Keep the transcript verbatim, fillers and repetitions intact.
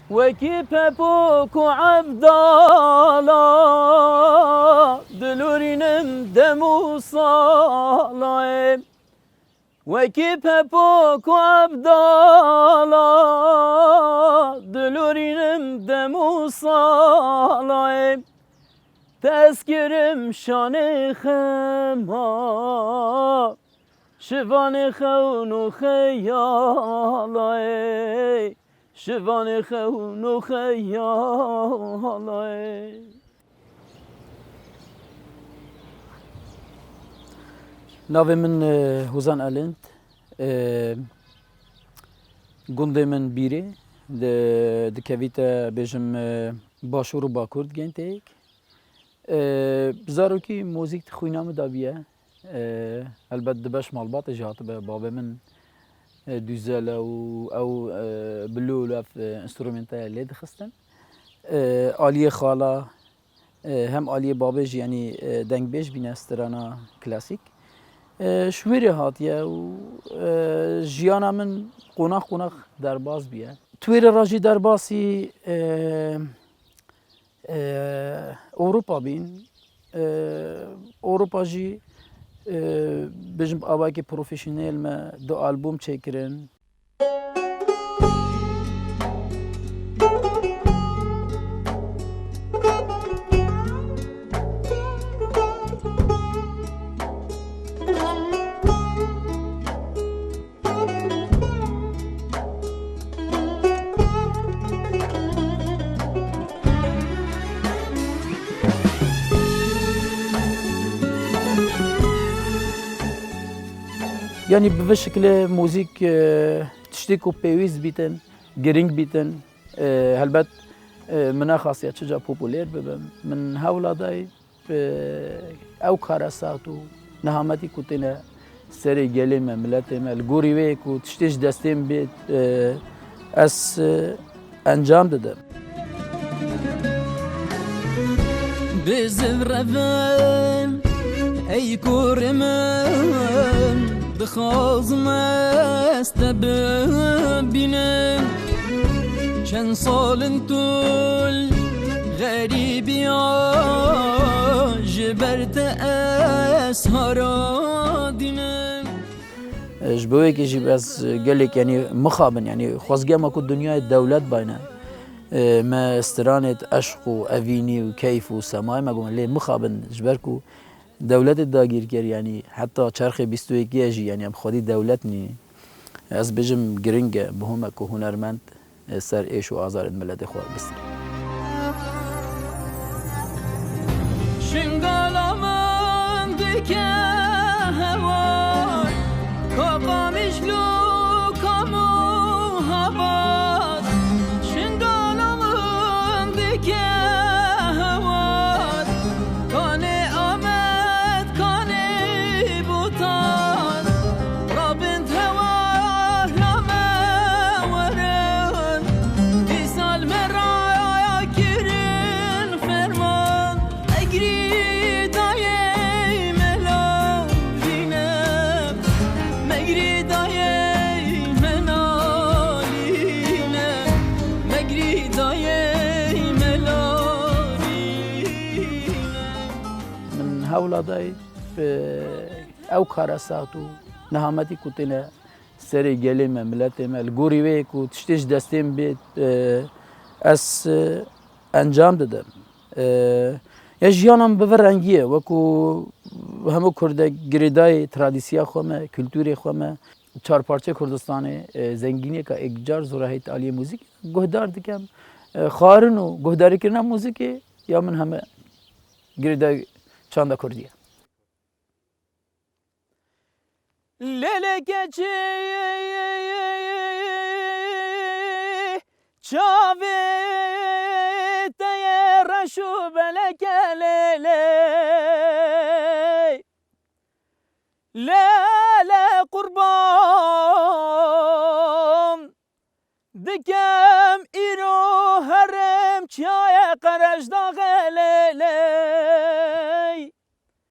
Wekî Pepo ku Evdala, dilorînim dem û salayê. Wekî Pepo ku Evdala, dilorînim dem û salayê. Tezkirim şanê xema, şivanê xewn û xeyalayê. Şivanê xewn û xeyalayê. Navê min, e, Hozan Elind. E, gundê min Bîrê. Di, dikevîte, bêjim, e, başûr û bakur di gentêk. E, zarokî muzîk di xwîna min de bûye. E, helbet di beş malbatê jî hatibe. Babê min, e, dûzel e û ew, e, bi lûl ev, e, înstrumenta lê dixistin. E, aliyê xala, e, hem aliyê babê jî, yanî, e, dengbêj bîne, strana klasîk. E, ji wê rê hatiye û, e, jiyana min qonax qonax derbas bûye. Twêrê re jî derbasî, e, e, Ewropa bîn. E, Ewropa jî, e, bêjim, bi awayekî profesyonel me du albûm çêkirin. Yanî bi vê şekilê muzîk, e, tiştê ku pêwîst bîtin, girîng bîtin, e, helbet, e, min nexastiye çi ca popûlêr bibim. Min hewla dayî, e, ew kara saet û nehametî ku têne serê gelê me, miletê me, li gorî wê ku tiştê ji destê min bê, e, ez, e, encam didim. Bi zivrevin, ey kurê min, dixwazim ez te bibînim. Çend sal in tu li xerîbiya, ji ber te ez haradînim. Ji bo wekî jî ez gelek, yanî, mixabin, yanî xwezgema ku dinyayê dewlet bayne. Me stranê eşq û evînî û keyf û semayê me got, lê mixabin, ji ber ku dewletê dagîrker, yanî heta çerxê bîst û yekê jî, yanî em xwedî dewlet nî. Ez bêjim, giring e, muhim e ku hunermend ser êş û azarên miletê xwe bistire. Şingala min dike hewar, ka Qamişlo, ka Muhabat. Şingala min dike hewar, kanê Amed, kanê Botan. Rabin tewahla me werin, dîsal me raya kirin ferman. Me girîdayê melalîne, me girîdayê menalîne, me girîdayê melalîne. Min hewla dayî, e, ew kara saet û nehametî ku têne serê gelê me, miletê me, li gorî wê ku tiştê ji destê min bê, e, ez, e, encam didim. E, ya jiyana min bi vî rengî ye, wekû hemû Kurd e, girêdayî tradisiya xwe me, kulturê xwe me, çar parçeyê Kurdistanê, e, zengîniyeka êkcar zor e, heyt aliyê muzîk guhdar dikim. E, xwarin û guhdarîkirina muzîkê ya min heme girêdayî çanda Kurdî ye. Lêlê keçî çavê te ye reş û beleke lêlê. Lêlê qurban dikem îro herim çiyayê Qerejdaxê lêlê.